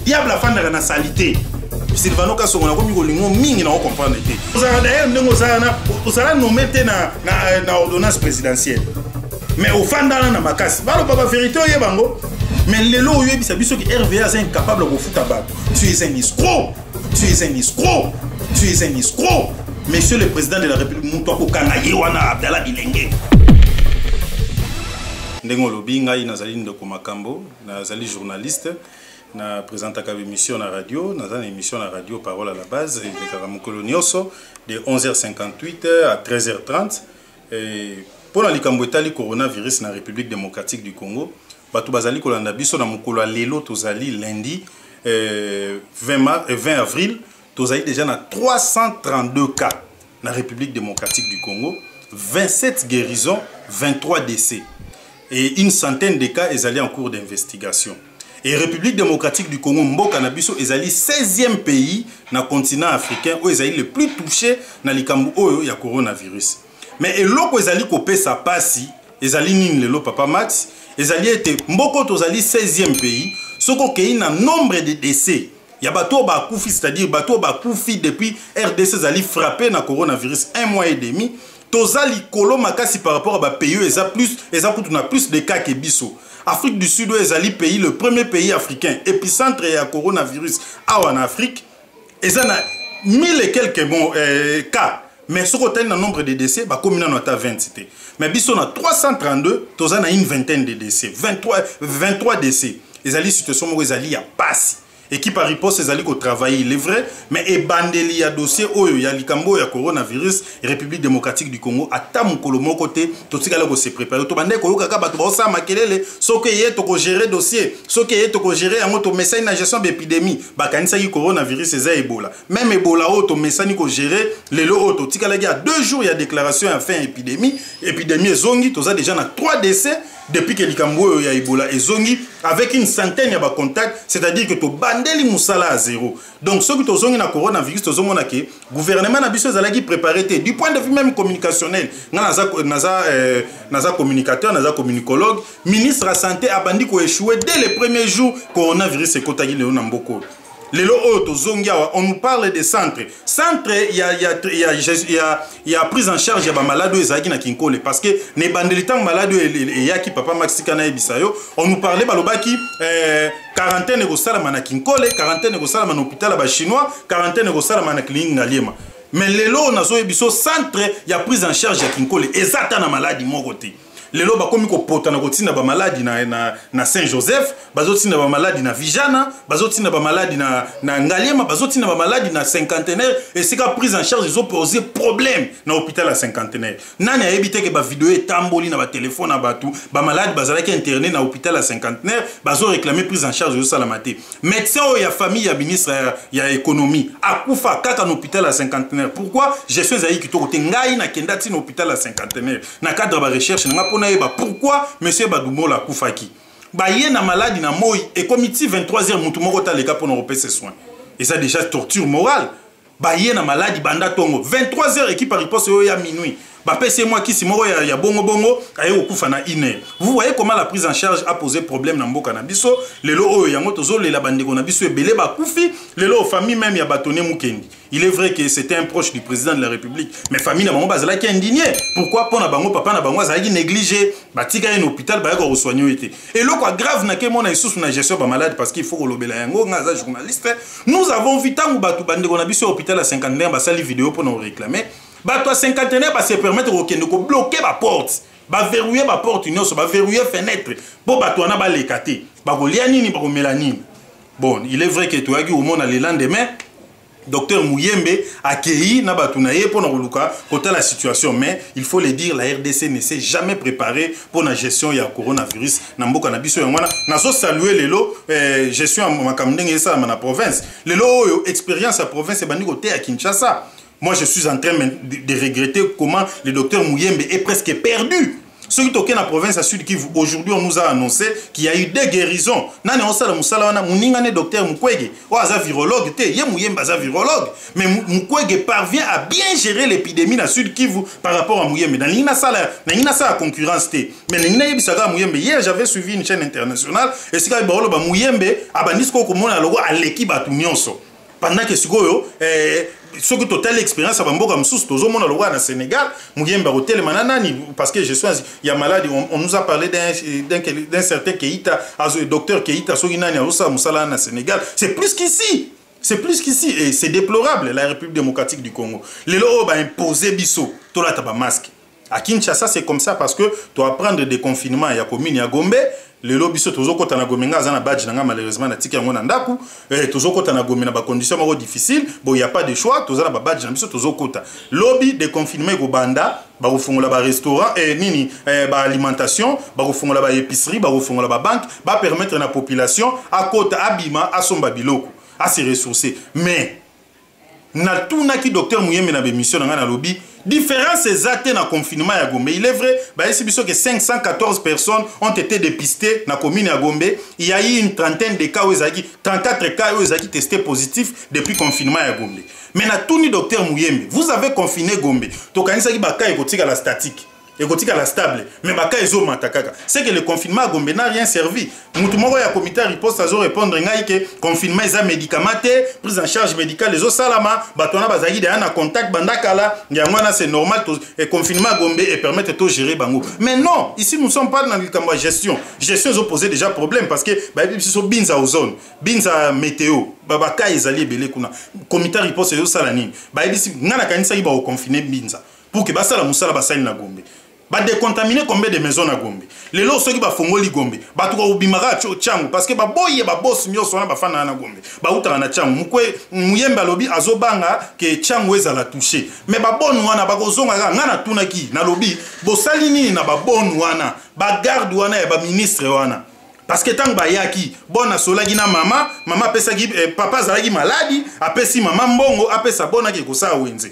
Diable afandaka na salite. Silvano Kasongo, nakomi kolingo mingi na comprendre te. Ozala d'ailleurs ndenge ozala na ozala nommé te na ordonnance présidentielle. Mais ofandana na makasi. Baloba ba vérité oyeba yango. Mais lelo oyebisa biso ki RVA aza incapable kofuta bato. Tu es un escroc. Tu es un escroc. Tu es un escroc. Monsieur le président de la République, moto akokanga ye wana Abdallah Bilenge. Ndenge olobi, ngai nazali ndeko Makambo, nazali journaliste, na présentaka émission na radio, naza na émission na radio Parole à la base, elekaka mokolo nyonso de 11h58 à 13h30. Mpo na likambo etali coronavirus na République démocratique du Congo, bato bazali kolanda biso na mokolo ya lelo, tozali lundi 20 avril, tozali déjà na 332 cas na République démocratique du Congo, 27 guérisons, 23 décès et une centaine de cas ezali en cours d'investigation. Et République démocratique du Congo, mboka na biso, ezali 16e pays na continent africain oyo ezali le plus touché na likambo oyo ya coronavirus. Mais eloko ezali kopesa pasi ezali nini lelo, papa Max? Ezali ete mboka tozali 16e pays, soki okei na nombre de décès ya bato oyo bakufi, c'est-à-dire bato oyo bakufi depuis RDC ezali frappé na coronavirus, un mois et demi, toza likolo makasi par rapport à bapays oyo eza plus, eza kutu na plus de cas ke biso. Afrique du Sud oyo ezali pays, le premier pays africain épicentre ya coronavirus awa na Afrique, eza na mille et quelques bon, cas, mais soki otali na nombre de décès, bakomi nano ata 20 te. Mais biso na 332, toza na une vingtaine de décès, 23, 23 décès. Ezali situation moko ezali ya pasi. Équipe ya riposte ezali kotravailler, il est vrai, mais ebandeli ya dossier oyo ya likambo oyo ya coronavirus, République démocratique du Congo ata mokolo moko te totikala kose préparer. Tobandeki koyokaka bato baosala makelele: soki eye, tokogérer dossier, soki eye, tokogérer yango, tomesani na gestion baépidémie. Bakanisaki coronavirus eza Ebola. Même Ebola oyo tomesani kogérer, lelo oyo totikalaki ya 2 jours ya déclaration ya fin épidémie, épidémie ezongi. Toza déjà na 3 décès depuis que likambo oyo ya Ebola ezongi, avec une centaine ya bacontact, c'est-à-dire que tobandeli mosala ya zéro. Donc soki tozongi na coronavirus, tozomona ke gouvernement na biso ezalaki préparé te du point de vue même communicationnel. Nga naza communicateur, naza communicologue. Ministre ya Santé abandi koéchouer dès le premier jour coronavirus ekotaki. Lelo na mboka oyo, lelo oyo tozongi awa, on nous parle de centre ya prise en charge ya bamalade oyo ezalaki na Kinkole, parce que na ebandeli, ntango malade oyo eyaki, papa Max, tika nayebisa yo, on nous parlait, balobaki quarantaine ekosalama na Kinkole, quarantaine ekosalama na hôpital ya Bachinois, quarantaine ekosalama na clinique Ngaliema. Mais lelo oyo nazoyebi biso, centre ya prise en charge ya Kinkole eza ata na maladi moko te. Lelo bakomi kopota na kotinda bamaladi na Saint Joseph, bazotinda bamaladi na Vijana, bazotinda bamaladi na Ngaliema, bazotinda bamaladi na Cinquantenaire, esika prise en charge ezopose problème na hôpital ya Cinquantenaire. Nani ayebi te ke bavideo etamboli na batelefone na bato, bamaladi bazalaki interne na hôpital ya Cinquantenaire, bazoréclame prise en charge ezosalama te? Médecin oyo ya famille ya ministre ya Économie akufa kaka na hôpital ya Cinquantenaire. Pourquoi? Gestion ezalaki kitoko te. Ngai nakenda ntina hôpital ya Cinquantenaire na cadre ya barecherche na nga mpo nayeba pourquoi monsieur Badumola akufaki. Baye na maladi na moi, ekomi ti 23 heures, mutu moko taleka mpona kopesa soin. Eza déjà torture morale. Baye na maladi banda ntongo, 23 heures, équipe ya riposte oyo ya minuit bapesi ye mwa kisi moko ya bongo bongo, aye kokufa na 1 heure. Vous voyez comment la prise en charge a posé problème na mboka na biso. Lelo oyo yango tozolela, bandeko na biso ebele bakufi. Lelo famille même ya Batone Mukendi, il est vrai que c'était un proche du président de la République, mais famille na bango bazalaki indigné. Pourquoi? Mpo na bango, papa na bango azalaki négligé, batika ye na hôpital, bayaka kosoigne ye te. Eloko ya grave na kemona lisusu na gestion bamalade, parce qu'il faut kolobela yango, nga aza journaliste, nous avons vu ntango bato, bandeko na biso ya hôpital ya Cinquantenaire basali video mpona koréclamer, bato ya Cinquantenaire base permettre kokende kobloquer baporte, baverrouiller baporte nyonso, baverrouiller fenêtre mpo bato wana baleka te. Bakolia nini? Bakomela nini? Bon, il est vrai que toyaki komona le lendemain docteur Muyembe akei na bato na ye mpona koluka kotala situation. Mais il faut le dire, la RDC ne s'est jamais préparée pour la gestion ya coronavirus na mboka na biso. Yango wana nazosalue lelo gestion ya makambo ndenge esalama na province. Lelo oyo expérience ya province ebandi koteya Kinshasa. Moi, je suis en train de regretter comment le docteur Muyembe est presque perdu. Soki toke na province ya Sud Kivu, aujourd'hui on nous a annoncé qu'il y a eu des guérisons. Nani osala mosala wana? Moninga ne docteur Mukwege oyo aza virologue te. Ye Muyembe aza virologue, mais Mukwege parvient à bien gérer l'épidémie na Sud Kivu par rapport à Muyembe. Nalingi nasala concurrence te, mais nalingi nayebisaka Muyembe. Hier, j'avais suivi une chaîne internationale esika baoloba Muyembe abandi sikoyo komona logo aleki bato nyonso, pendant que sikoyo soki totali expérience ya bamboka mosusu, tozomona lokola na Sénégal, Muyembe akotelema na nani? Parce que gestion ya maladi, on nous a parlé d'un certain Keita, docteur Keita soki nani, azosala mosala na Sénégal. C'est plus qu'ici, c'est plus qu'ici et c'est déplorable. La République démocratique du Congo, lelo oyo baimpose biso tolata bamasque à Kinshasa, c'est comme ça, parce que toapprendre déconfinement ya commune ya Gombe lelo. Biso tozokɔta na Gombe, nga aza na badge na nga, malheureusement natiki yango na ndako. Tozokɔta na Gombe na bacondition moko difficile. Bon, y a pas de choix, toza na babadge na biso, tozokɔta. Lobi déconfinement ekobanda, bakofungola barestaurant nini, baalimentation, bakofungola baépicerie, bakofungola babanque, bapermettre na population akota, abima, asomba biloko, ase ressourcer. Mais natunaki docteur Muyembe na bémission na ngai, nalobi différence eza te na confinement ya Gombe. Il est vrai, bayesi biso ke 514 personnes ont été dépistées na commune ya Gombe. Il y a eu une trentaine de cas oyo ezalaki, 34 cas oyo ezalaki testé positif depuis confinement ya Gombe. Mais natuni docteur Muyembe: vous avez confiné Gombe, tokanisaki bacas ekotikala statique, ekotikala stable, mais bacas ezomata kaka. C'est que le confinement à Gombe n'a rien servi. Mutu moko ya comité ya riposte azorépondre ngai ke confinement eza médicament te, prise en charge médicale ezosalama, bato wana bazalaki deya na contact banda kala, yango wana c'est normal et confinement à Gombe epermettre togérer bango. Mais non, ici nous sommes pas dans likambo ya gestion. Gestion ezoposer déjà problème, parce que bayebi biso Binza ozone, Binza météo, bacas ezali ebele kuna. Comité ya riposte ezosala nini? Bayebisi ngai, nakanisaki bakoconfiner Binza pour ke basala mosala basali na Gombe. Badécontaminer combien de maison na Gombe? Lelo soki bafongoli Gombe, bato bakobimaka Tshangu, parce que baboye babosi nyonso wana bafandaka na Gombe, bautaka na Tshangu. Mokwe Muyembe alobi azobanga ke Tshangu ezala touché, mais babonu wana bakozonga kaka. Ngai natunaki, nalobi: bosali nini na babonu wana, bagarde wana ya baministre wana? Parce que ntango bayaki bon, asolaki na mama, mama apesaki papa azalaki maladi, apesi mama mbongo, apesa bonaki ekosala wenze.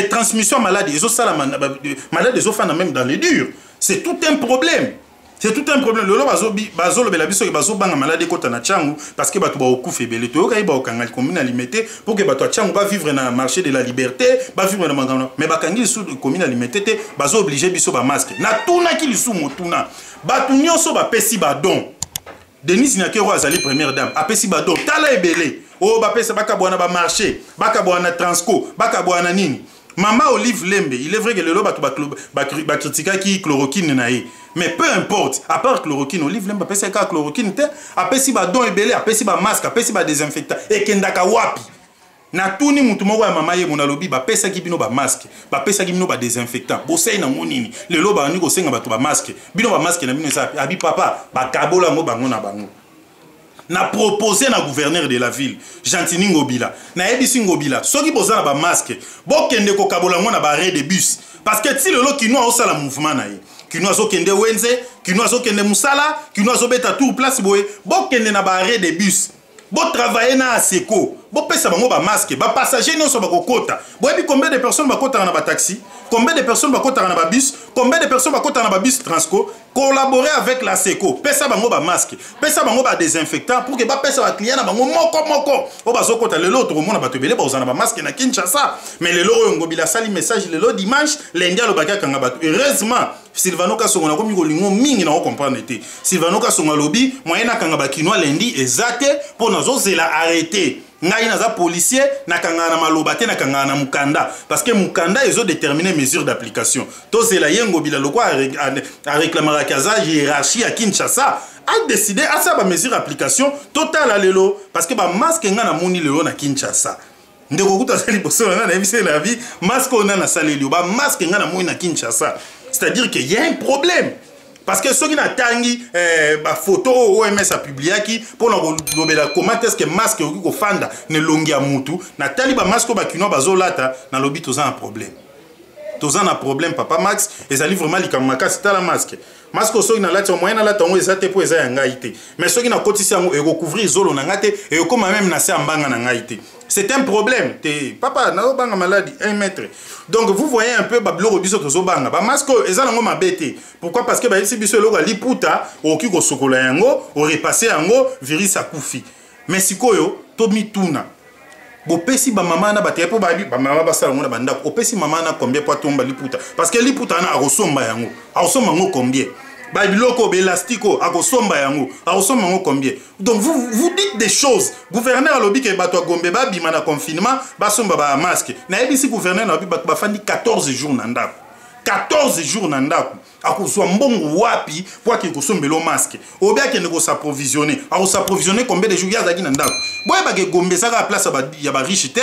Transmission ya maladi ezosalama, maladi ezofanda même dans les durs. C'est tout un problème, c'est tout un problème. Lelo bazolobela biso ke bazobanga maladi ekota na Tshangu, parce que bato bakokufa ebele. Toyokaki bakokanga commune ya Limete pour ke bato ya Tshangu bavivre na marché de la liberté, bavivre na makambo, mais bakangi lisusu commune ya Limete te, bazoobliger biso bamasque. Natunaki lisusu motuna: bato nyonso bapesi badon, Denise Nyakeru azali première dame, apesi badon, tala ebele oyo bapesa, bakabwana bamarché, bakabwana na Transco, bakabwana nini. Mama Olive Lembe, il est vrai que lelo bato bakritikaki chloroquine na ye, mais peu importe, à part chloroquine, Olive Lembe apesi kaka chloroquine te, apesi badon ebele, apesi bamasque, apesi badésinfectant, ekendaka wapi? Natuni mutu moko ya mama ye mo, nalobi: bapesaki bino bamasque, bapesaki bino badésinfectant, bosali nango nini? Lelo bandi kosenga bato bamasque, bino bamasque na bino eza? Abi papa, bakabola yango bango na bango. Na proposé na gouverneur de la ville, Gentiny Ngobila, nayebisi Ngobila: soki boza na bamasque, bokende kokabola yango na baarrêt de bus, parce que ti lelo kino aosala mouvement na ye, kino azokende wenze, kino azokende mosala, kino azobeta tour place boye. Bokende na baarrêt de bus, botravaille na ASECO, bopesa bango bamasque, bapassager nyonso bakokota. Boyebi combien de personnes bakotaka na bataxi, combien de personnes bakotaka na babus, combien de personnes bakotaka na babus Transco? Collaborer avec la SECO, pesa bango bamasque, pesa bango badésinfectant, pour ke bapesa baclient na bango moko moko oyo bazokota. Lelo tokomona bato ebele bazala na bamasque na Kinshasa. Mais lelo oyo Ngobila asali message lelo dimanche, lundi alobaki akanga bato. Heureusement Silvano Kasongo, nakomi kolingo mingi, na kocomprendre te. Silvano Kasongo alobi moyen nakanga bakinois lundi eza te, mpo nazozela arrêté. Ngai naza policier, nakangaka na maloba te, nakangaka na mokanda, parce que mokanda ezodétermine mesure d'application. Tozela ye Ngobila, lokwa aréclamakaki aza hiérarchie ya Kinshasa, adécide asala bamesure d'application. Totala lelo, parce que bamasque ngai namoni lelo na Kinshasa, ndeko kuta aza liboso na ngai, nayebisi na vie masque oyo ngai nasaleli yo, bamasque ngai namoni na Kinshasa, c'est-à-dire que y a un problème. Parce que soki natangi bafoto oyo OMS apubliaki mpona kolobela comment est ce que masque ekoki kofanda na elongi ya mutu, natali bamasque oyo bakinois bazolata, nalobi toza na problème. Toza na problème, papa Max, ezali vraiment likambo makasi. Tala masque. Masque soki nalati, moyen nalata yango eza te, mpo eza ya ngai te. Mais soki nakotisi yango, ekocouvrir zolo na ngai te, ekokóma même na se ya mbanga na ngai te. C'est un problème te, papa. Nazobanga maladie 1 mètre. Donc vous voyez un peu babiloko biso tozobanga. Bamasque oyo eza nango mabe te. Pourquoi? Parce que bayebisi biso eloko ya liputa, okoki kosokola yango, orepasser yango, virus akufi. Mais sikoyo tomituna, bopesi bamama na bato mpo bamama basala yango na bandako, opesi mama na combien po atomba liputa? Parce que liputa wana akosomba yango, akosomba yango combien? Babiloko baélastique oyo akosomba yango, akosomba yango combien? Donc vous, vous dites des choses. Gouverneur alobi ke bato ya Gombe babima na confinement, basomba bamasque. Nayebisi gouverneur, nalobi bato bafandi 14 jours na ndako, 14 jours na ndako, akozwa mbongo wapi po akende kosombela masque? Obi akende kos'approvisionner, akos'approvisionner combien de jours? Ye azalaki na ndako. Boyebaka, Gombe ezaka place ya bariche te.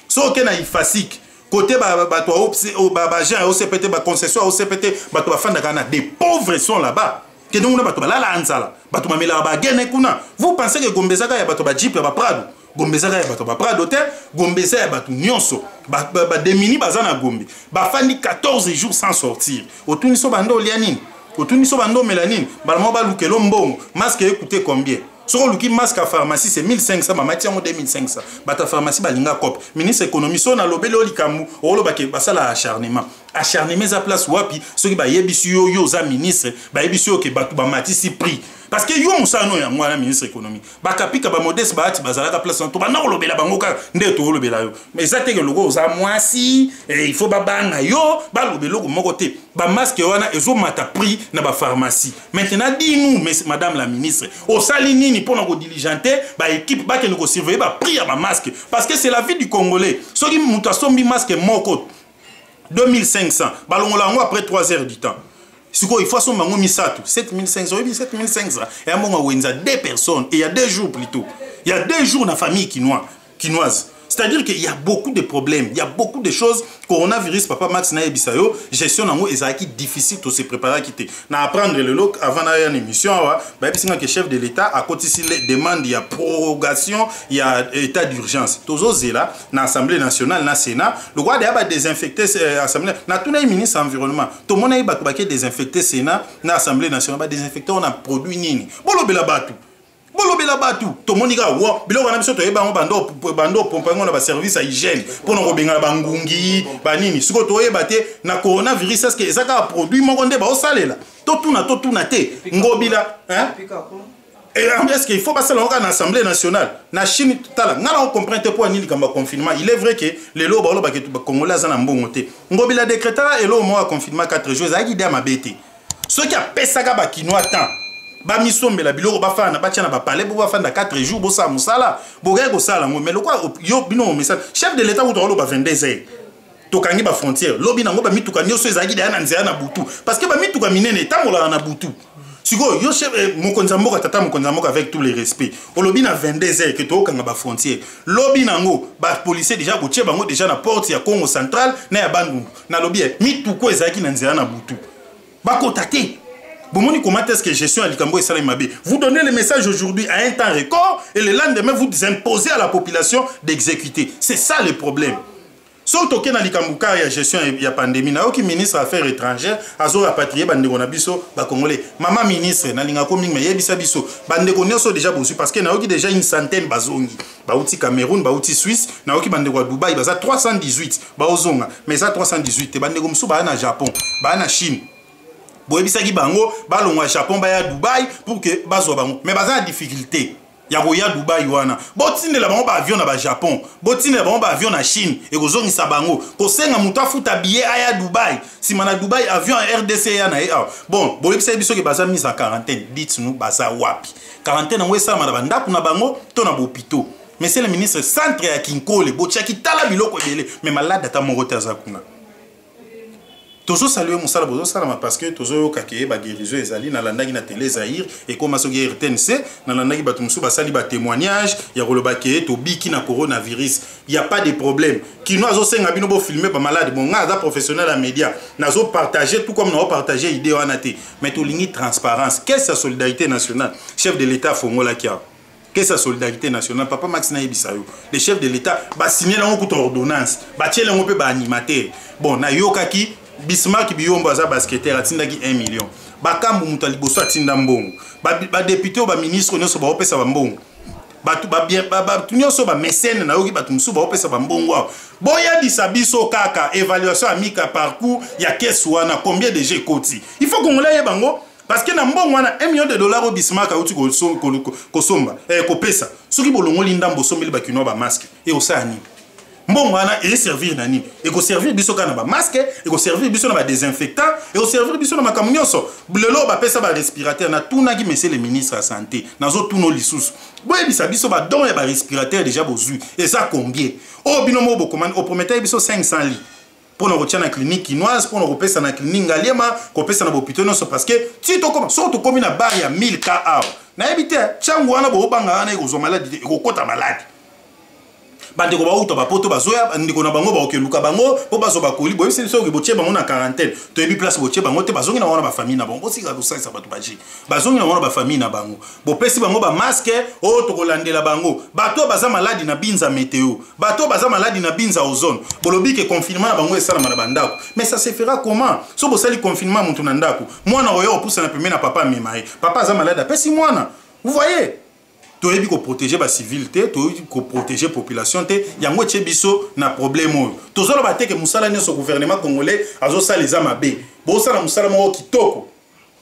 So oke na Ifasic, côté bato, baagent ya OCP te, baconcession ya OCP te, bato bafandaka na, des pauvres sont là-bas. Kende kuna, bato balala nzala, bato bamelaka bagene kuna. Vous pensez que Gombe ezaka ya bato bajeep, ya baPrado? Gombe ezaka ya bato baPrado te. Gombe eza ya bato nyonso. Badémunis baza na Gombe, bafandi 14 jours sans sortir. Otuni so bando olia nini? Otuni so bando omela nini? Mbala moko balukelo mbongo. Masque ekute combien? Soki oluki masque ya pharmacie, c'est 1500, bamati yango 2500. Bato ya pharmacie balinga cope. Ministre économie, so nalobeli oyo likambo, olobake basala acharnement. Acharnement eza place wapi? Soki bayebisi yo, yo oza ministre, bayebisi yo ke bato bamatisi prix, parce que yo mosala no yango wana, ministre économie, bakapika bamodeste baati bazalaka place wana, tobanda kolobela bango kaka nde toolobela yo. Mais eza teke loko oza mwasi, il faut babanga yo, baloba eloko moko te. Bamasque wana ezomata prix na bapharmacie. Maintenant, dis-nous, madame la ministre, osali nini mpona kodiligenter baéquipe bakende kosurveiller baprix ya bamasque? Parce que c'est la vie du Congolais. Soki moto asombi masque moko 2500, balongola yango après 3 heures du temps. Sikoyo il faut asomba yango misato, 7500. Oyebi 7500 eya mbongo awenza deux personnes, et il y a 2 jours, plutôt il y a 2 jours, na famille kinoise. C'est-à-dire qu'il y a beaucoup de problèmes, il y a beaucoup de choses. Coronavirus, papa Max, nayebisa yo, gestion nango ezalaki difficile, to se préparaki te. Na apprendre lelo avant na ya émission awa, bayebisi nga ke chef de l'État akotisi demande ya prorogation ya état d'urgence. Tozozela na Assemblée nationale, na Sénat. Lokola deya badésinfecter Assemblée, natuna ye ministre environnement, tomona ye bato bake désinfecter Sénat na Assemblée nationale, badésinfecter wana produit nini? Bolobela bato, bolobela bato. Tomoni kaka wa biloko wana, biso toyeba yango, bando opompa yango na baservice ya hygiène mpona kobengana bangungi banini. Sikoyo toyeba te na coronavirus, est-ce eza kaka produit moko nde baosalela? Totuna, totuna te. Ngobila, est-ce qu'il faut basala yango kaka na Assemblée nationale? Na Chine, tala, ngai na ocomprendre te mpo ya nini likambo ya confinement. Il est vrai ke lelo balobaka Congolais aza na mbongo te. Ngobila décrétaka eloko moko ya confinement 4 jours, ezalaki idée ya mabe te. Soki apesaka bakinois temps, bamisombela biloko, bafanda, batia na bapale po bafanda 4 jours, bosala mosala, bokaki kosala yango. Mais lokwa yo bino omesala, chef de l'État kuta oloba 22 heures tokangi bafrontière, lobi nango bamituka nyonso ezalaki deya na nzela na butu, parce que bamituka minene etambolaka na butu. Sikoyo yo chef, mokonzi ya mboka, tata mokonzi ya mboka, avec tous les respects, olobi na 22 heures ke tokokanga bafrontière, lobi nango bapolicier déjà botie bango déjà na porte ya Congo Central na ya Bandundu. Nalobi mituka ezalaki na nzela na butu, bakota te. Bomoni comment est-ce que gestion ya likambo esalami mabe? Vous donnez le message aujourd'hui à un temps record et le lendemain vous imposez à la population d'exécuter. C'est ça le problème. Soki tokei na likambo kaka ya gestion ya pandémie, nayoki ministre affaires étrangères azorapatrier bandeko na biso bacongolais. Mama ministre, nalingako mingi, me yebisa biso bandeko nyonso déjà bozwi, parce que nayoki déjà une centaine bazongi, bauti Cameroun, bauti Suisse. Nayoki bandeko ya Dubai baza 318 baozonga, mais eza 318 te. Bandeko mosusu baya na Japon, baya na Chine, boyebisaki bango balongwa Japon, baya Dubai pour que bazwa bango, mais baza na difficulté ya koya Dubai wana. Botindela bango baavion na baJapon, botindela bango baavion na Chine, ekozongisa bango. Kosenga moto afuta billet aya Dubai, nsima na Dubai avion ya RDC eya na ye awa. Bon, boyebisaki biso ke baza mise en quarantaine. Dites nous, baza wapi? Quarantaine yango esalama na bandako na bango to na bahôpitaux? Monsieur le ministre, centre ya Kinkole botiaki, tala biloko ebele, mais malade ata moko te aza kuna. Tozosaluer mosala bozosalama, parce que tozoyoka ke baguérison ezali. Nalandaki na Télé Zaire, ekóma soki RTNC, nalandaki bato mosusu basali batémoignage ya koloba ke tobiki na coronavirus, y a pas de problème. Kino azosenga bino bofilmer bamalade. Bon, ngai aza professionnel ya média, nazopartage tout comme naopartage idée wana te, mais tolingi transparence. Caisse ya solidarité nationale, chef de l'État afongolaki awa caisse ya solidarité nationale. Papa Max, nayebisa yo, le chef de l'État basigné yango kuta ordonnance, batieli yango mpe baanimateur. Bon, nayokaki Bismarck Biyombo aza basketteur, atindaki 1 million. Bakambu, moto ya liboso atinda mbongo. Badéputé oyo, baministre nyonso baopesa bambongo. Bato nyonso, bamécène, nayoki bato mosusu baopesa bambongo awa. Boyebisa biso kaka évaluation ya mika parcours ya caisse wana, combien déjà ekoti. Il faut Congolais ayeba yango, parce que na mbongo wana, 1 million de dollars oyo Bismarck auti kosomba, kopesa, soki bolongoli ndambo, osombeli bakinois bamasque, ekosala nini? Mbongo wana eservir na nini? Ekoservir biso kaka na bamasque, ekoservir biso na badésinfectant, ekoservir biso na makambo nyonso. Lelo bapesa barespirateur. Natunaki monsieur le ministre ya Santé, nazotuna lisusu, boyebisa biso badon ya barespirateur déjà bozwi eza combien? Oyo bino moko bokomani, oprometaki biso 500 lit mpona kotia na clinique kinoise, mpona kopesa na clinique Ngaliema, kopesa na bahôpitaux nyonso, parce que ti tokoma, soki tokomi na barre ya 1000 cas awa, nayebi te, ntango wana boobanga wana ekozwa maladi te, ekokɔta maladi. Bandeko bauta bapoto bazoya, bandeko na bango baokeluka bango mpo bazwa bakoli. Boyebisi biso oke botie bango na quarantaine, toyebi place botie bango te. Bazongi na wana bafamille na bango, bosika kosalisa bato baje, bazongi na wana bafamille na bango, bopesi bango bamasque oyo tokolandela bango. Bato oyo baza maladi na Binza Météo, bato oyo baza maladi na Binza Ozone, bolobi ke confinement na bango esalama na bandako. Mais ça se fera comment? So bosali confinement motu na ndako, mwana oyo opusana pembeni na papa, amema ye, papa aza maladi, apesi mwana. Vous voyez, toyebi koprotéger bacivile te, toyebi koprotéger population te. Yango etie biso na problème oyo. Tozoloba te ke mosala nyonso gouvernement congolais azosala eza mabe. Bosala mosala moko kitoko,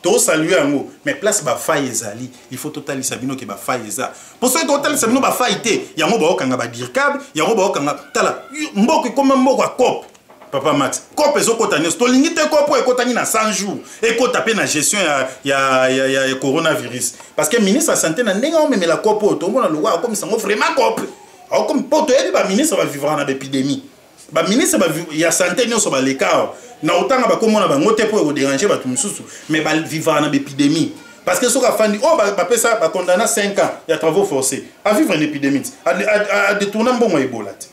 tosalue yango, mais place bafaille ezali, il faut totalisa bino ke bafaille eza. Po soki totalisa bino bafaille te, yango baokanga badircab, yango baokanga. Tala, mboka ekoma mboka ya coop. Papa Max, coop ezokɔta nyonso. Tolingi te coop oyo ekɔtaki na 100 jours ekɔta mpe na gestion ya coronavirus, parce que ministre ya Santé, na ndenge aomemela coop oyo, tomona lokwa akomisa yango vraiment coop. Aokomi mpo toyebi baministre bavivra na baépidémie. Baministre ya Santé nyonso baleka awa, na otanga bakomona bango te mpo ekodéranger bato mosusu, mais bavivra na baépidémie, parce que soki afandi oyo bapesa bacondamna 5 ans ya travaux forcés, avivre une épidémie, adétourna mbongo ya Ebola te.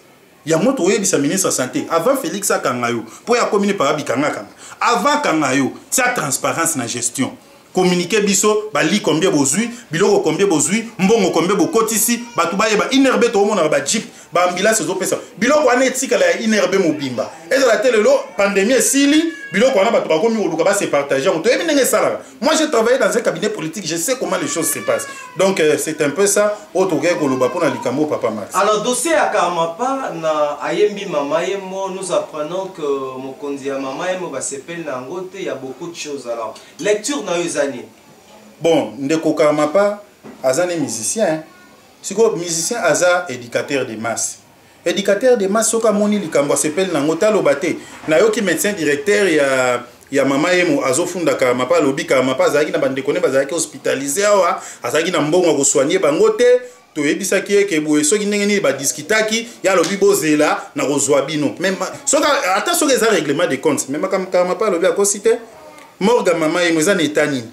Yango toyebisa ministre ya Santé, avant Félix akanga yo, mpo ya komini paka bikangakanga, avant akanga yo, tia transparence na gestion. Communiquer biso bali combien bozwi, biloko combien bozwi, mbongo combien bokotisi, bato bayeba. INRB, toomonaka bajeep, baambulance ezopesa biloko wana, etikala ya INRB mobimba. Ezala te lelo pandémie esili, biloko wana bato bakomi koluka base partage yango. Toyebi ndenge esalaka. Moi, j'ai travaillé dans un cabinet politique, je sais comment les choses se passent. Donc c'est un peu ça oyo tokoki koloba mpona likambo, papa Max. Alors, dossier ya Karmapa na ayembi Mama Yemo, nous apprenons que mokonzi ya Mama Yemo basepeli na yango te. Ya beaucoup de choses. Alors, lecture na yo eza nini? Bon, ndeko Karmapa aza ne musicien. Sikoyo musicien aza éducateur de masse. Éducateur de masse, soki amoni likambo asepeli nango te, aloba te. Nayoki médecin directeur ya Mama Yemo azofunda Karmapa. Alobi Karmapa azalaki na bandeko ne bazalaki hospitalisé awa, azalaki na mbongo ya kosoigner bango te. Toyebisaki ye ke boye, soki ndenge nini badiskutaki, ye alobi bozela na kozwa bino. Mais soki ata soki eza règlement de compte, mais makambo Karmapa alobi, akosi te. Morgue ya Mama Yemo eza na eta nini?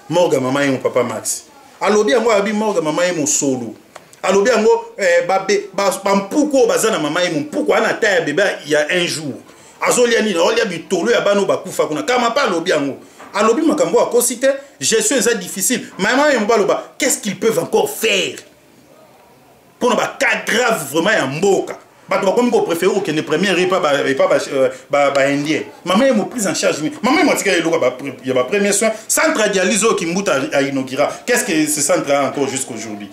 Morgue ya Mama Yemo, papa Max, alobi yango, alobi morgue ya Mama Yemo solo. Alobi yango, bampuku oyo baza na Mama Yemo, mpuku wana ata ya bebe ya un jour azolia nini? Aolia bitolo ya bana oyo bakufa kuna. Karmapa alobi yango, alobi makambo oyo, akosi te. Gestion eza difficile. Mama Yemo, baloba qu'est-ce qu'ils peuvent encore faire mpona bacas grave vraiment ya mboka? Bato bakomi kopréférer kokende première epa baindien. Mama Yemo, prise en charge nini? Mama Yemo atikali eloko ya bapremier soin, centre ya dialyse oyo Kimbuta ainaugura. Qu'est-ce que ce centre a encore jusqu'aujourd'hui?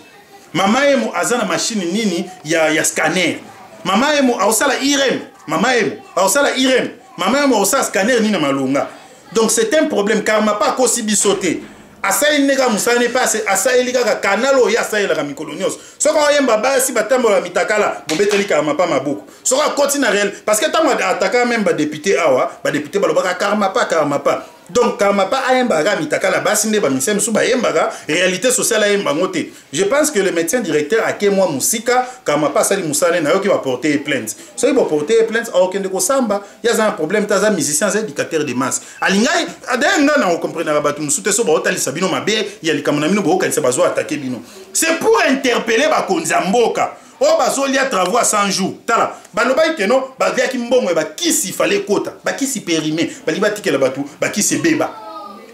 Mama Yemo aza na machine nini ya scanner? Mama Yemo aosala IRM? Mama Yemo aosala IRM? Mama Yemo aosala scanner nini na malonga? Donc c'est un problème. Karmapa akosi biso te. Asaleli nde kaka mosala ne mpe asaleli kaka canal oyo asalelaka mikolo nyonso. Soki oyemba basi batambola mitakala, bobeteli Karmapa maboko. Soki akoti na réel, parce que ntango ataka même badéputé awa, badéputé balobaka Karmapa, Karmapa. Donc Karmapa ayembaka mitakala basi nde bamisia mosusu bayembaka, réalité sociale ayemba yango te. Je pense que le médecin directeur ake mwa mosika. Karmapa asali mosala, nayoki baporte ye plainte. Soki baporte ye plainte, akokende kosamba. Ye aza na problème te, aza musicien, aza éducateur de masse. Alingai d'ailleurs, nga na okomprenaka bato mosusu te. So baotalisa bino mabe ya likambo na bino, bookanisa bazwa attaquer bino. C'est pour interpeller bakonzi ya mboka oyo bazolia travaux à 100 jours. Tala, balobaki keno baliaki mbongo ya bakisi, fale ekota bakisi périmé, balingi batikela bato bakisi ebeba.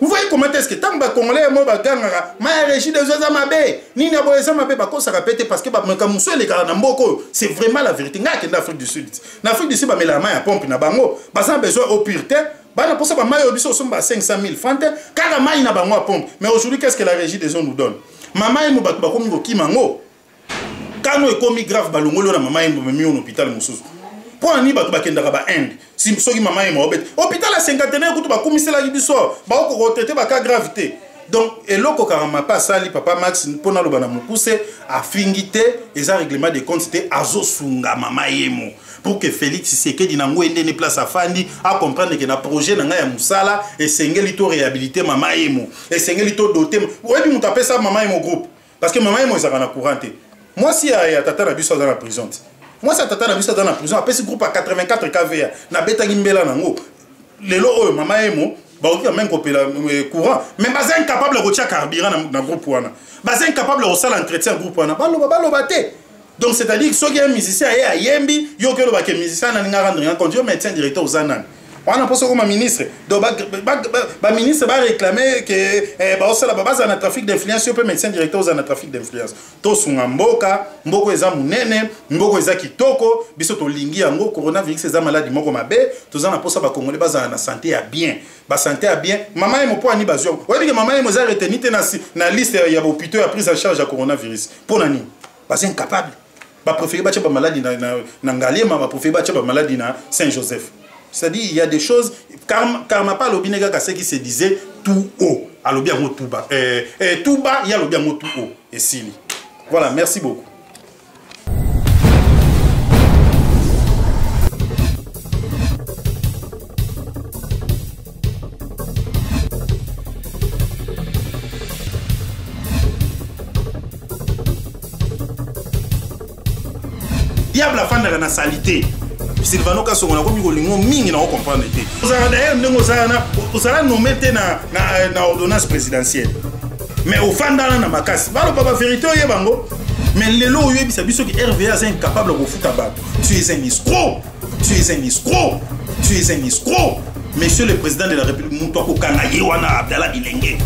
Vous voyez comment est-ce que tant ba congolais mo ba gangaka ma régie des eaux mabe nini abo eza mabe bakosaka pe te parce que ba makambo mosusu elekaka na mboka oyo c'est vraiment la vérité. Ngai akenda Afrique du Sud, na Afrique du Sud bamelaka mai ya pompe na bango, baza na besoin eau pure te, bana mposa bamai oyo biso osomba 500 000 francs te, kaka mai na bango ya pompe. Mais aujourd'hui, qu'est-ce que la régie des eaux nous donne? Mama Yemo, bato bakomi kokima yango kano ekomi grave, balongoli oyo na Mama Yemo, bamemi oyo na hôpital mosusu. Mpo na nini bato bakendaka ba Inde? Si soki Mama Yemo aobeta hôpital ya Cinquantenaire kutu bakumiselaki biso, baokoka kotraiter bacas grave te. Donc eloko Karmapa asali, papa Max, mpo naloba na mokuse, afingi te, eza règlement de compte te, azosunga Mama Yemo pour que Félix Tshisekedi na ngo endene place afandi acomprendre ke na projet na ngai ya mosala esengeli to réhabiliter Mama Yemo, esengeli to doter. Oyebi moto apesa Mama Yemo groupe? Parce que Mama Yemo ezalaka na courant te. Mwasi ya tata na biso aza na prison te, mwasi ya tata na biso aza na prison, apesi groupe ya 84 kva, nabetaki mbela nango. Lelo oyo Mama Yemo bakoki quand même kopela courant, mais baza incapable ya kotia carburant na groupe wana, baza incapable ya kosala entretien groupe wana. Baloba baloba te. Donc c'est à dire, soki un musicien aye ayembi, yo oki olobake musicien naninga rendre nga compte. Yo médecin directeur oza nani wana mpo soki okoma ministre? Donc baministre baréclame ke baosala, bazala na trafic d'influence, yo mpe médecin directeur ozala na trafic d'influence. Tosunga mboka, mboka eza monene, mboka eza kitoko, biso tolingi yango. Coronavirus eza maladi moko mabe, toza na mposa bakongole bazala na santé ya bien, basanté ya bien. Mama Yemo, mpo ani bazwi yango? Oyebi ke Mama Yemo eza retenu te na liste ya bahôpitaux ya prise en charge ya coronavirus. Mpo na nini? Baza incapable. Bapréféré batia bamaladi na Ngaliema, bapréféré batia bamaladi na Saint Joseph. C'est-à-dire, il y a des choses. Karmapa alobi ne kaka ce qui se disait tout haut, alobi yango tout bas, tout bas, ye alobi yango tout haut, esili. Voilà, merci beaucoup. Diable afandaka na saleté. Silvano Kasongo, nakomi kolingo mingi na ocomprendre te. Ozalaka d'ailleurs ndenge ozala na ozala nommé te na ordonnance présidentielle, mais ofandana na makasi, baloba bavérité, oyeba yango. Mais lelo oyebisa biso ke RVA aza incapable ya kofuta bato. Tu es un escroc, tu es un escroc, tu es un escroc. Monsieur le président de la République, moto akokanga ye wana Abdallah Bilenge.